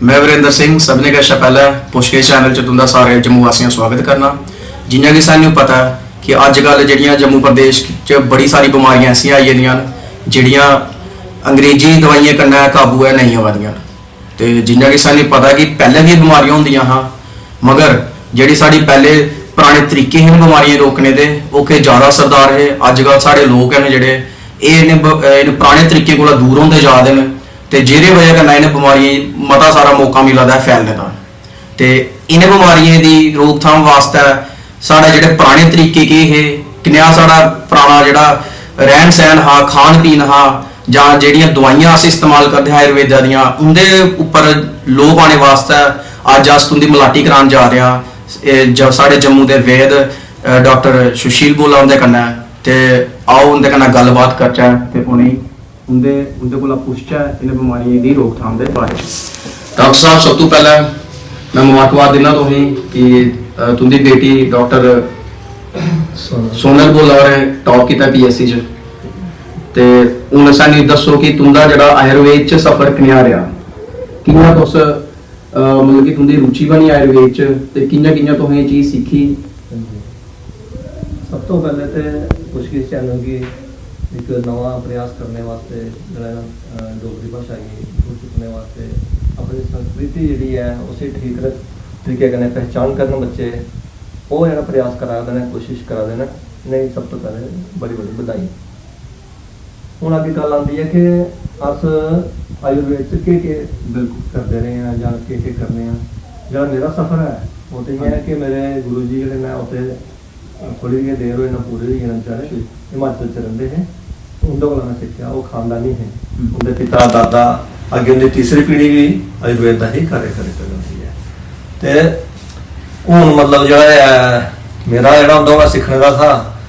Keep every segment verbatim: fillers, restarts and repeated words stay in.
मैं वीरेंद्र सिंह, सभनें कशा पैह्लें पुच्छगिछ चैनल च तुं'दा सारे जम्मू वासियां दा सुआगत करना। जि'यां कि सानूं पता ऐ कि अज्जकल जेह्ड़ियां जम्मू प्रदेश च बड़ी सारी बमारियां ऐसियां आई गेदियां न, जेह्ड़ियां अंग्रेजी दवाइयें कन्नै काबू ऐ नेईं आवा दियां न। ते जि'यां कि सानूं पता कि पैह्लें बी बमारियां होंदियां हां, मगर जेह्ड़ी साढ़ी पैह्ले पराने तरीके हे इ'नें बमारियें रोकने दे, ओह् किश ज़्यादा असरदार हे। अज्जकल साढ़े लोक हैन जेह्ड़े, एह् इ'नें ब-, इ'नें पराने तरीकें कोला दूर होंदे जा दे न, ते जेह्दी बजह कन्नै इ'नें बमारियें गी मता सारा मौका मिला दा ऐ फैलने दा। ते इ'नें बमारियें दी रोकथाम वास्तै साढ़े जेह्ड़े पराने तरीके केह् हे, कनेहा साढ़ा पराना जेह्ड़ा रैह्न सैह्न हा, खान पीन हा, जां जेह्ड़ियां दवाइयां अस इस्तेमाल करदे हे आयुर्वेदा दियां, उं'दे उप्पर लोऽ पाने वास्तै अज्ज अस तुं'दी मलाटी करान जा दे आं। एह् ज-, साढ़े जम्मू दे वैद, अ, डाक्टर सुशील बोला उं'दे कन्नै, ते आओ उं'दे कन्नै गल्लबात करचै ते उ'नेंगी उं'दे उं'दे कोला पुच्छचै इ'नें बमारियें दी रोकथाम दे बारे च। डाक्टर साहब, सब तों पैह्लें मैं मबारकबाद दिन्ना तुसेंगी कि, अ, तुं'दी बेटी डाक्टर सोनल बोला होरें टॉप कीता पीएससी च, ते हून असेंगी दस्सो कि तुं'दा जेह्ड़ा आयुर्वेद च सफर कनेहा रेहा, कि'यां तुस, अ, मतलब कि तुं'दी रुचि बनी आयुर्वेद च, ते कि'यां कि'यां तुसें एह् चीज सिक्खी? हां जी। सब तो पैह्लें ते पुच्छगिछ चैनल गी इक नमां प्रयास करने वास्तै, जेह्ड़ा, अ, डोगरी भाशा गी उप्पर चुक्कने वास्तै, अपनी संस्कृति जेह्ड़ी ऐ उसी ठीक र-, तरीके कन्नै पहचान करन बच्चे, ओह् जेह्ड़ा प्रयास करा दे न, कोशिश करा दे न, इ'नेंगी सब तो पैह्लें बड़ी बड़ी बधाई। हून अग्गें गल्ल आंदी ऐ कि अस आयुर्वेद च केह् केह् बिल्कुल। करदे रेह् आं जां केह् केह् करने आं। जेह्ड़ा मेरा सफर ऐ, ओह् ते इ'यां ऐ कि मेरे गुरु जी जेह्ड़े न, ओह् ते थोह्ड़ी गै देर होई ना, पूरे होई गे न बेचारे, ठीक। हिमाचल च रौंह्दे हे। उं'दे कोला में सिक्खेआ, ओह् खानदानी हे। हम्म। उं'दे पिता, दादा, अग्गें उं'दी तीसरी पीढ़ी बी आयुर्वेद दा ही कार्य करै करदी ऐ। ते हून मतलब जेह्ड़ा ऐ, मेरा जेह्ड़ा उं'दे कोला सिक्खने दा था,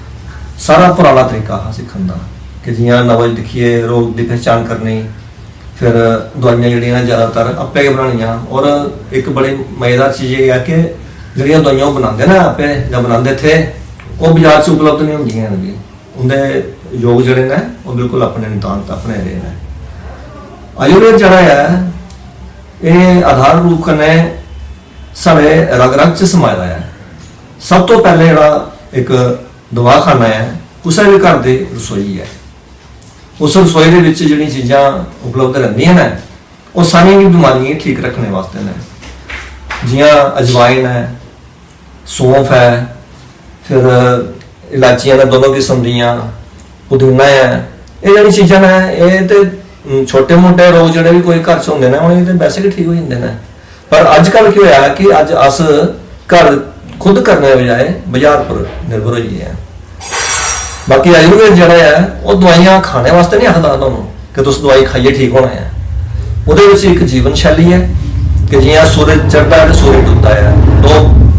सारा पराना तरीका हा सिक्खन दा, कि जि'यां नवज दिक्खियै रोग दी पहचान करनी, फिर दोआइयां जेह्ड़ियां न, जैदातर आपें गै बनानियां। और इक बड़ी मजेदार चीज एह् ऐ कि जेह्ड़ियां दोआइयां ओह् बनांदे न आपें जां बनांदे थे, ओह् बजार च उपलब्ध निं होंदियां हैन बी। उं'दे योग जेह्ड़े न, ओह् बिल्कुल अपने नितांत अपने रेह् न। आयुर्वेद जेह्ड़ा ऐ, एह् आधार रूप कन्नै साढ़े रग रग च समाए दा ऐ। सब तो पैह्लें जेह्ड़ा इक दवाखाना ऐ, कुसै बी घर दी रसोई ऐ। उस रसोई दे बिच जेह्ड़ियां चीजां उपलब्ध रैंह्दियां न, ओह् सारियां गै बमारियें गी ठीक रक्खने वास्तै न। जि'यां अजवाइन ऐ, सौंफ ऐ, फिर इलाचियां न दोनों किस्म दियां, पुदीना ऐ, एह् जेह्ड़ी चीजां न, एह् ते, उम, छोटे मोटे रोग जेह्ड़े बी कोई घर च होंदे न, उ'नेंगी ते वैसे गै ठीक होई जंदे न। पर अज्जकल केह् होआ कि अज्ज अस घर खुद करने दे बजाए बाजार पर निर्भर होई गे आं। बाकी आयुर्वेद जेह्ड़ा ऐ, ओह् दवाइयां खाने वास्तै निं आखदा तुहानू कि तुस दवाई खाइयै ठीक होना ऐ। ओह्दे बिच इक जीवन शैली ऐ कि जि'यां सूरज चढ़दा ऐ ते सूरज डुबदा ऐ। दो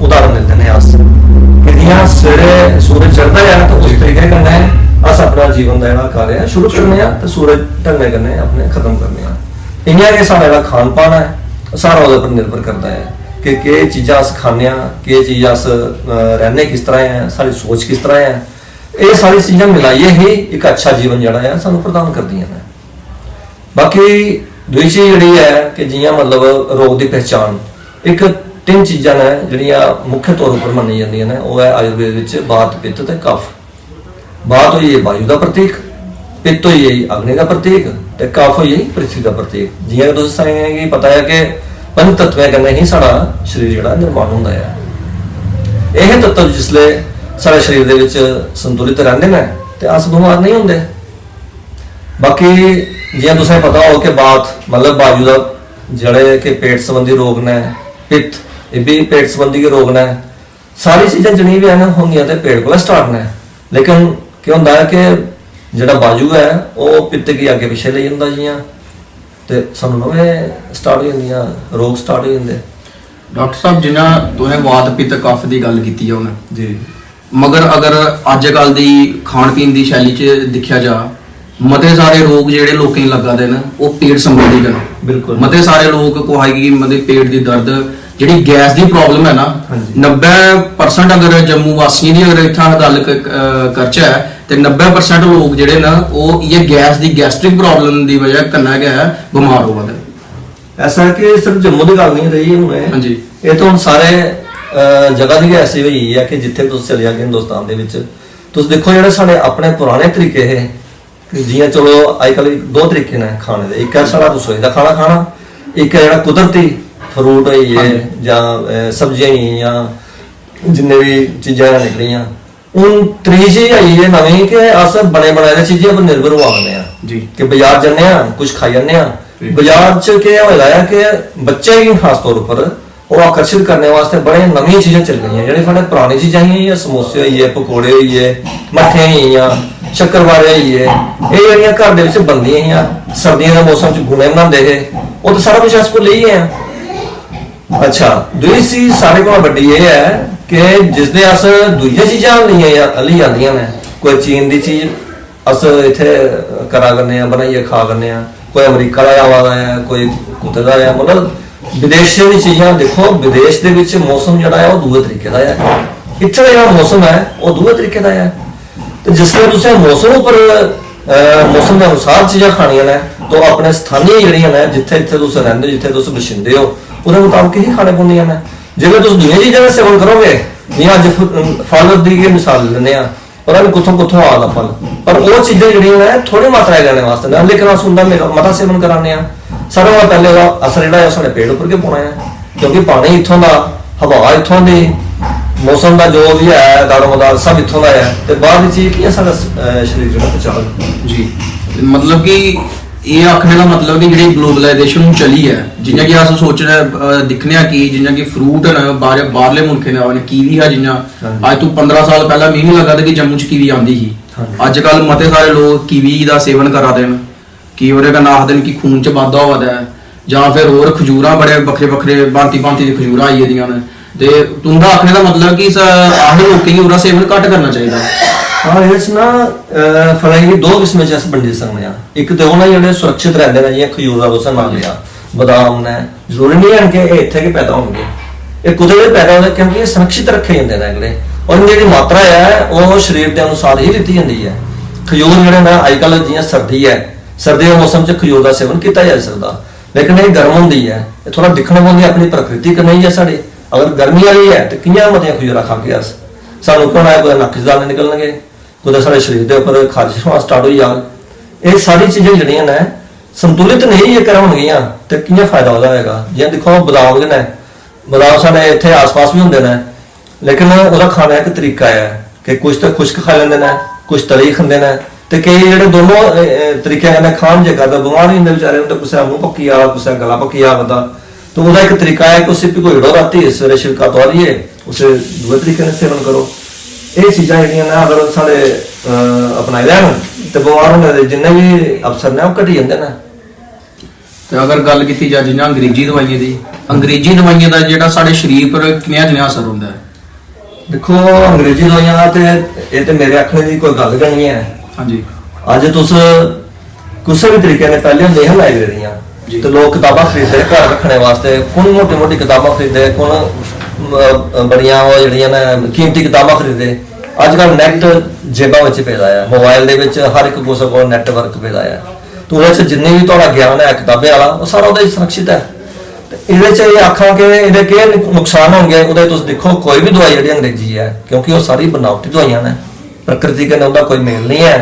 उदाहरण दिंदे ने अस कि जि'यां सवेरे सूरज चढ़दा ऐ, ते उस तरीके कन्नै अस अपना जीवन दा जेह्ड़ा कार्य ऐ, शुरू करने आं ते सूरज ढलने कन्नै अपने खत्म करने आं। इ'यां गै साढ़ा जेह्ड़ा खान पान ऐ, सारा ओह्दे पर निर्भर करदा ऐ कि केह् चीजां अस खाने आं, केह् चीज अस, अ, रैह्ने किस तरह ऐ, साढ़ी सोच किस तरह ऐ। एह् सारी चीजां मिलाइयै ही इक अच्छा जीवन जेह्ड़ा ऐ, सानूं प्रदान करदियां न। बाकी दूई चीज जेह्ड़ी ऐ कि जि'यां मतलब रोग दी पहचान, इक तिन्न चीजां न जेह्ड़ियां मुख्य तौर उप्पर मन्नियां जंदियां न, ओह् ऐ आयुर्वेद बिच बात, पित्त ते कफ। बात होई गेई वायु दा प्रतीक, पित्त होई गेई अग्नि दा प्रतीक, ते कफ होई गेई पृथ्वी दा प्रतीक। जि'यां कि तुसें सारें गी पता ऐ कि पंज तत्वें कन्नै ही साढ़ा शरीर जेह्ड़ा निर्माण होंदा ऐ। एह् तत्व जिसलै साढ़े शरीर दे बिच संतुलित रैंह्दे न, ते अस बमार नेईं होंदे। बाकी जि'यां तुसें पता होग कि बात मतलब वायु दा जेह्ड़े कि पेट संबंधी रोग न, पित्त, एह् बी पेट संबंधी गै रोग न। सारी चीजां जिन्नियां बी हैन होंदियां ते पेट कोला स्टार्ट न, लेकिन केह् होंदा ऐ कि जेह्ड़ा वायु ऐ ओह् पित्त गी अग्गें पिच्छें लेई जंदा जि'यां, ते सानूं नमें स्टार्ट होई जंदियां, रोग स्टार्ट होई जंदे। डाक्टर साहब, जि'यां तुसें वात पित्त कफ दी गल्ल कीती ऐ हून, जी। मगर अगर अज्जकल दी खान पीन दी शैली च दिक्खेआ जा, मते सारे रोग जेह्ड़े लोकें गी लग्गा दे न, ओह् पेट संबंधी गै न। बिल्कुल। मते सारे लोक कुसै गी, मतलब, पेट दी दर्द, जेह्ड़ी गैस दी प्रॉब्लम ऐ ना, हां जी। नब्बै परसेंट अगर जम्मू वासियें दी अगर इत्थै अस गल्ल क-, अ, करचै, ते नब्बै परसेंट लोक जेह्ड़े न, ओह् इ'यै गैस दी, गैस्ट्रिक प्रॉब्लम दी बजह कन्नै गै बमार होआ दे न। ऐसा कि सिर्फ जम्मू दी गल्ल नहीं रेही हून एह्। हां जी। एह् ते हून सारे अ, जगह दी गै ऐसी होई गेई ऐ कि जित्थै तुस चली जागे हिंदुस्तान दे बिच, तुस दिक्खो जेह्ड़े साढ़े अपने पुराने तरीके हे, जि'यां चलो अजकल दो तरीके न खाने दे, इक ऐ साढ़ा रसोई दा खाना खाना, इक ऐ जेह्ड़ा कुदरती फ्रूट होई गे, जां अ, सब्जियां होई गेइयां, जिन्ने बी चीजां निकलियां। हून त्री चीज आई एह् नमीं कि अस बने बनाए दे चीजें पर निर्भर होआ करने आं। जी। कि बाजार जन्ने आं, कुछ खाई जन्ने आं। बिल्कुल। बाजार च केह् होए दा ऐ कि बच्चे गी खास तौर उप्पर ओह् आकर्शित करने वास्तै बड़े नमियां चीजां चली पेइयां, जेह्ड़े साढ़े परानी चीजां हियां, जि'यां समोसे होई गे, पकौड़े होई गे, मट्ठियां होई गेइयां, शक्करपारे होई गे, एह् जेह्ड़ियां घर दे बिच बनदियां हियां, सर्दियें दे मौसम च गुने बनांदे हे, ओह् ते सारा कुछ अस भुल्ली गे आं। अच्छा, दूई चीज सारे कोला बड्डी एह् ऐ कि जिसदे अस दूइयां चीजां लेइयै लेई आंदियां न, कोई चीन दी चीज अस इत्थै करा करने आं, बनाइयै खा करने आं, कोई अमरीका दा आवा दा ऐ, कोई कुतै दा ऐ, मतलब विदेशें दी चीजां दिक्खो, विदेश दे बिच मौसम जेह्ड़ा ऐ ओह् दूए तरीके दा ऐ, इत्थै दा जेह्ड़ा मौसम ऐ ओह् दूए तरीके दा ऐ। ते जिसलै तुसें मौसम उप्पर अ, मौसम दे अनुसार चीजां खानियां न, तो अपने स्थानीय जेह्ड़ियां न, जित्थै जित्थै तुस रैंह्दे ओ, जित्थै तुस बशिंदे ओ, ओह्दे मताबक ही खाने पौंदियां न। जेकर तुस दूइयां चीजां दा सेवन करोगे, जि'यां अज्ज फ- फल दी गै मिसाल लैन्ने आं, पता निं कुत्थों कुत्थों आ दा फल, पर ओह् चीजां जेह्ड़ियां न थोह्ड़ी मात्रा च लैने वास्तै न, लेकिन अस उं'दा मेरा मता सेवन कराने आं। सारें कोला पैह्लें ओह्दा असर जेह्ड़ा ऐ ओह् साढ़े पेट उप्पर गै पौना ऐ, क्योंकि पानी इत्थों दा, हवा इत्थों दी, मौसम दा जो बी ऐ दारोमदार सब इत्थों दा ऐ, ते बाह्र दी चीज कि'यां साढ़ा स- अ, शरीर जेह्ड़ा पचाग। जी। मतलब कि एह् आखने दा मतलब कि जेह्ड़ी ग्लोबलाइजेशन हून चली ऐ, जि'यां कि अस सोचने अ, दिक्खने आं कि जि'यां कि फ्रूट न बाह्र बाह्रले मुल्खें दे आवा दे, कीवी हा जि'यां हां। अज्ज तू पंदरां साल पैह्लें मिगी लग्गा दा कि जम्मू च कीवी आंदी ही। हां। अज्जकल मते सारे लोक कीवी दा सेवन करा दे न कि ओह्दे कन्नै आखदे न कि खून च बाद्धा होआ दा ऐ, जां फिर होर खजूरां, बड़े बक्खरे बक्खरे भांति भांति दी खजूरां आई गेदियां न। ते तुं'दा आखने दा मतलब कि स- आखदे लोकें गी ओह्दा सेवन घट्ट करना चाहिदा। हां, एह्दे च ना अ, फलें गी दो किस्में च अस बंडी सकने आं। इक ते ओह् न जेह्ड़े सुरक्षित रैंह्दे न, जि'यां खजूर दा तुसें नांऽ लेआ, बदाम न, जरूरी निं हैन कि एह् इत्थै गै पैदा होंदे, एह् कुतै बी पैदा होंदे क्योंकि एह् संरक्षित रक्खे जंदे न एह्कड़े। और इं'दी जेह्ड़ी मात्रा ऐ ओह् शरीर दे अनुसार ही दित्ती जंदी ऐ। खजूर जेह्ड़े न अजकल जि'यां सर्दी ऐ, सर्दी दे मौसम च खजूर दा सेवन कीता जाई सकदा, लेकिन एह् गर्म होंदी ऐ, एह् थोह्ड़ा दिक्खना पौंदी अपनी प्रकृति कनेही ऐ साढ़ी। अगर गर्मी आह्ली ऐ ते कि'यां मतियां खजूरां खागे अस? सानूं केह् होना ऐ, कुतै नक्क च दाने निकलनगे, कुतै साढ़े शरीर दे उप्पर खारिश होना स्टार्ट होई जाग। एह् सारी चीजां जेह्ड़ियां न संतुलित नेईं जेकर होनगियां ते कि'यां फायदा ओह्दा होएगा? जि'यां दिक्खो बदाम गै न, बदाम साढ़े इत्थै आसपास बी होंदे न, लेकिन ओह्दा खाने दा इक तरीका ऐ कि कुछ ते खुश्क खाई लैंदे न, कुछ तली खंदे न, ते केईं जेह्ड़े दोनों अ, अ, तरीके कन्नै खान जेकर ते बमार होई जंदे बेचारे, उं'दे कुसै दा मूंह पक्की जा, कुसै दा गला पक्की जा करदा। ते ओह्दा इक तरीका ऐ कि उसी भिगोई ओड़ो रातीं, सवेरे छिलका तुआरियै उसी दूए तरीके कन्नै सेवन करो। एह् चीजां जेह्ड़ियां न अगर साढ़े अ, अपनाई लैन ते बमार होने दे जिन्ने बी अवसर न ओह् घटी जंदे न। ते अगर गल्ल कीती जा जि'यां अंग्रेजी दवाइयें दी, अंग्रेजी दवाइयें दा जेह्ड़ा साढ़े शरीर पर कनेहा जनेहा असर होंदा ऐ? दिक्खो, अंग्रेजी दवाइयां दा ते एह् ते मेरे आखने दी कोई गल्ल गै निं ऐ। हां जी। अज्ज तुस कुसै बी तरीके कन्नै पैह्लें होंदियां हियां लाइब्रेरियां, जी। ते लोक कताबां खरीददे हे घर रक्खने वास्तै, कु'न मोटी मोटी कताबां खरीददे, कु'न अ, बड़ियां ओह् जेह्ड़ियां न कीमती कताबां खरीददे। अज्जकल नैट जेबां बिच पेदा ऐ, मोबाइल दे बिच हर इक कुसै कोल नैटवर्क पेदा ऐ। ते ओह्दे च जिन्नी बी थुआढ़ा ज्ञान ऐ कताबें आह्ला, ओह् सारा ओह्दे च सुरक्षित ऐ। ते एह्दे च एह् आखां कि एह्दे केह् नुकसान होंगे, ओह्दे तुस दिक्खो, कोई बी दवाई जेह्ड़ी अंग्रेजी ऐ, क्योंकि ओह् सारी बनावटी दवाइयां न, प्रकृति कन्नै उं'दा कोई मेल निं ऐ।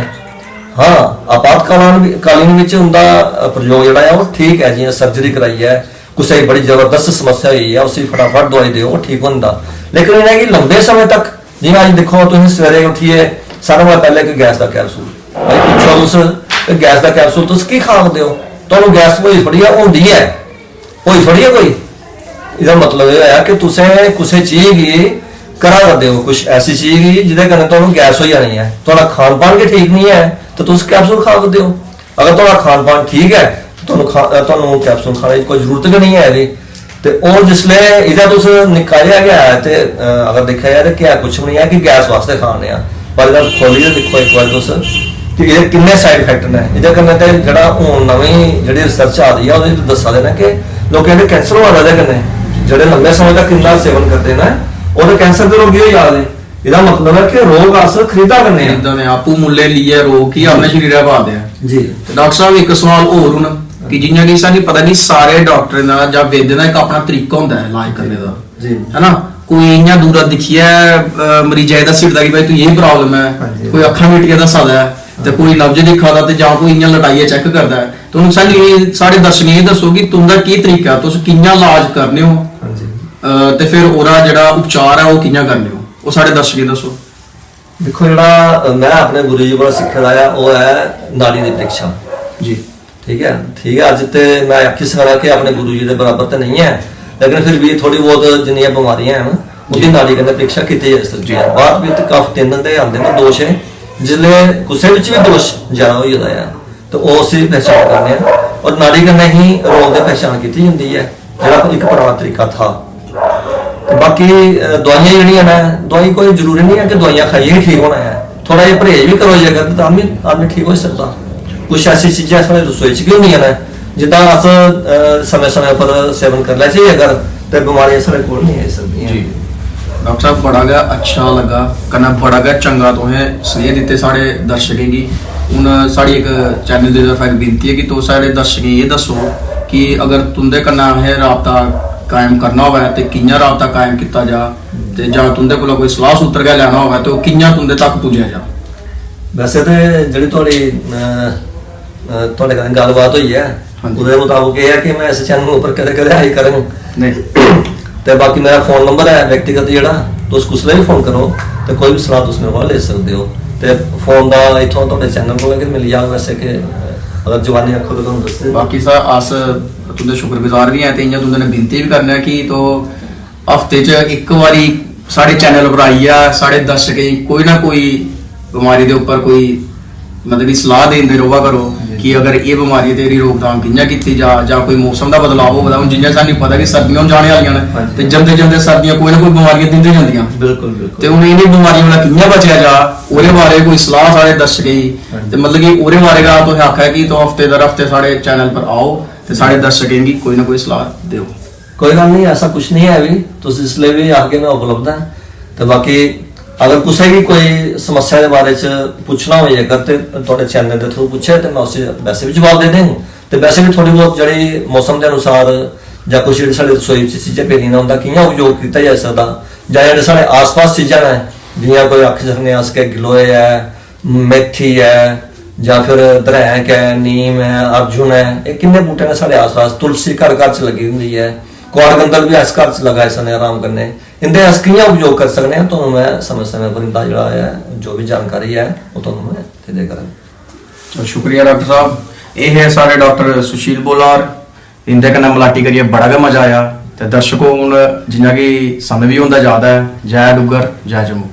हां, आपातकालीन बी-, कालीन बिच उं'दा प्रयोग जेह्ड़ा ऐ, ओह् ठीक ऐ, जि'यां सर्जरी कराई ऐ, कुसै गी बड़ी जबरदस्त समस्या होई ऐ, उसी फटाफट दवाई देओ, ओह् ठीक होंदा। लेकिन इ'नेंगी लंबे समें तक, जि'यां अज्ज दिक्खो, तुसें सवेरे उट्ठियै सारें कोला पैह्लें इक गैस दा कैप्सूल, भाई, पुच्छो तुस, ते गैस दा कैप्सूल तुस की खा करदे ओ? तुहानू गैस होई थोड़ी ऐ, होंदी ऐ, होई थोड़ी ऐ कोई। एह्दा मतलब एह् होआ कि तुसें कुसै चीज गी करा करदे ओ, कुछ ऐसी चीज गी जेह्दे कन्नै तुहानू गैस होई जानी ऐ। तुहाड़ा खान पान गै ठीक निं ऐ ते तुस कैप्सूल खा करदे ओ। अगर तुहाड़ा खान पान ठीक ऐ ते तुहानू खा-, तुहानू कैप्सूल खाने दी कोई जरूरत गै निं ऐ एह्दी। ते होर जिसलै एह्दा तुस निक्का जेहा गै ऐ ते, अ, अगर दिक्खेआ जाए ते क्या कुछ बी निं ऐ कि गैस वास्तै खा ने आं, पर एह्दा खोलियै दिक्खो इक बारी तुस कि एह्दे किन्ने side effect न। एह्दे कन्नै ते जेह्ड़ा हून नमीं जेह्ड़ी research आ दी ऐ, ओह्दे च दस्सा दे न कि लोकें दे कैंसर होआ दा एह्दे कन्नै, जेह्ड़े लम्मे समें तक इं'दा सेवन करदे न, ओह् ते कैंसर दे रोगी होई जा दे। एह्दा मतलब ऐ कि रोग अस खरीदा करने आं। इदां ने आपूं मुल्लें लेइयै रोग की अपने शरीरै पा दे आ। जी। ते डाक्टर साहब, इक सवाल होर हून, कि जियां कि सानू पता कि सारे डाक्टरें दा जां वैद्य दा इक अपना तरीका होंदा ऐ इलाज करने दा, जी। है ना? कोई इयां दूरा दिक्खियै अ, मरीजा गी दस्सी ओड़दा कि भाई तुगी एह् प्रॉब्लम ऐ, हां जी। कोई अक्खां मिटियै दस्सा दा ऐ, ते कोई नब्ज दिक्खा दा, ते जां कोई इयां लटाइयै चैक करदा ऐ। ते हून सानू एह्, साढ़े दर्शकें गी एह् दस्सो कि तुं'दा केह् तरीका ऐ, तुस कियां इलाज करने हो, हां जी। अ, ते फिर ओह्दा जेह्ड़ा उपचार ऐ ओह् कियां करने हो, ओह् साढ़े दर्शकें गी दस्सो। दिक्खो, जेह्ड़ा में अपने गुरु जी कोला सिक्खे दा ऐ, ओह् ऐ नाड़ी दी परीक्षा। जी। ठीक ऐ, ठीक ऐ। अज्ज ते में आखी सकना कि अपने गुरु जी दे बराबर ते नेईं ऐ, लेकिन फिर भी थोड़ी बहुत जिन्नियां बमारियां हैन, उं'दी नाड़ी कन्नै परीक्षा कीती जाई सकदी ऐ। बात पित्त कफ तिन्न ते आंदे न दोश एह्, जिसलै कुसै बिच बी दोश ज्यादा होई गेदा ऐ, ते ओह् उसी पहचान करने आं, और नाड़ी कन्नै ही रोग दी पहचान कीती जंदी ऐ, जेह्ड़ा इक पराना तरीका था। ते बाकी अ, दवाइयां जेह्ड़ियां न, दवाई कोई जरूरी निं ऐ कि दवाइयां खाइयै गै ठीक होना ऐ। थोड़ा जेहा परहेज बी करो जेकर, तां बी आदमी ठीक होई सकदा। कुछ ऐसी चीजां साढ़े रसोई च गै होंदियां न, जिंदा अस अ, समें समें पर सेवन करी लैचे अगर, ते बमारियां साढ़े कोल नेईं आई सकदियां। जी। डाक्टर साहब, बड़ा गै अच्छा लग्गा, कन्नै बड़ा गै चंगा तुसें सनेह दित्ते साढ़े दर्शकें गी। हून साढ़ी इक चैनल दी तरफा इक विनती ऐ कि तुस साढ़े दर्शकें गी एह् दस्सो कि अगर तुं'दे कन्नै असें राबता कायम करना होऐ ते कि'यां राबता कायम कीता जा, ते जां तुं'दे कोला कोई सलाह सूत्र गै लैना होऐ ते ओह् कि'यां तुं'दे तक पुज्जेआ जा? वैसे ते जेह्ड़ी थुआढ़ी अ, अ, थुआढ़े कन्नै गल्लबात होई ऐ, हां जी। ओह्दे मताबक एह् ऐ कि में इस चैनल उप्पर कदें कदें आई करङ। नहीं। ते बाकी मेरा फोन नंबर ऐ व्यक्तिगत जेह्ड़ा, तुस कुसलै बी फोन करो ते कोई बी सलाह तुस मेरे कोला लेई सकदे ओ। ते फोन दा इत्थुआं थुआढ़े चैनल कोला गै मिली जाग, वैसे कि अगर जवानी आखो ते तुहानू दस्सदे। बाकी सर, अस तुं'दे शुक्रगुजार बी हैं ते इ'यां तुं'दे नै विनती बी करने आं कि तो हफ्ते च इक बारी साढ़े चैनल पर आइयै साढ़े दर्शकें गी कोई ना कोई बमारी दे उप्पर कोई, मतलब कि, सलाह देंदे र'वा करो कि अगर एह् बमारी ऐ ते एह्दी रोकथाम कि'यां कीती जा, जां कोई मौसम दा बदलाव होआ दा। हून जि'यां सानूं पता कि सर्दियां हून जाने आह्लियां न, हां जी। ते जंदे जंदे सर्दियां कोई ना कोई बमारियां दिंदे जंदियां। बिल्कुल, बिल्कुल। ते हून इ'नें बमारियें कोला कि'यां बचेआ जा, ओह्दे बारे कोई सलाह साढ़े दर्शकें गी, हां जी। ते मतलब कि ओह्दे बारे गै तुसें आखेआ कि तुस हफ्ते दर हफ्ते साढ़े चैनल पर आओ ते साढ़े दर्शकें गी कोई ना कोई सलाह देओ। कोई गल्ल नहीं, ऐसा कुछ नहीं है अभी, तुस जिसलै बी आखगे मैं उपलब्ध आं। ते बाकी अगर कुसै गी कोई समस्या दे बारे च पुच्छना होए जेकर ते थुआढ़े चैनल दे थ्रू पुच्छे ते मैं उसी वैसे बी जवाब दे देंग। ते वैसे बी थोड़ी बहुत जेह्ड़ी मौसम दे अनुसार जां कुछ जेह्ड़ी साढ़ी रसोई च चीजां पेदियां न उं'दा कि'यां उपयोग कीता जाई सकदा, जां जेह्ड़े साढ़े आस-पास चीजां न, जि'यां कोई आखी सकने आं अस कि गिलोए ऐ, मेथी ऐ, जां फिर दरैंक ऐ, नीम ऐ, अर्जुन ऐ, एह् किन्ने बूह्टे न साढ़े आस-पास। तुलसी घर घर च लग्गी दी होंदी ऐ, कुआड़ गंदल बी अस घर च लगाई सकने आं आराम कन्नै। इं'दे अस कि'यां उपयोग करी सकने आं, तुहानू मैं समें समें पर इं'दा जेह्ड़ा ऐ जो बी जानकारी ऐ ओह् तुहानू मैं दे देआ करां। शुक्रिया डाक्टर साहब। एह् हे साढ़े डाक्टर सुशील बोलार। इं'दे कन्नै मलाटी करियै बड़ा गै मजा आया। ते दर्शको, हून जि'यां कि समें बी होंदा जा दा ऐ, जै डुग्गर, जै जम्मू।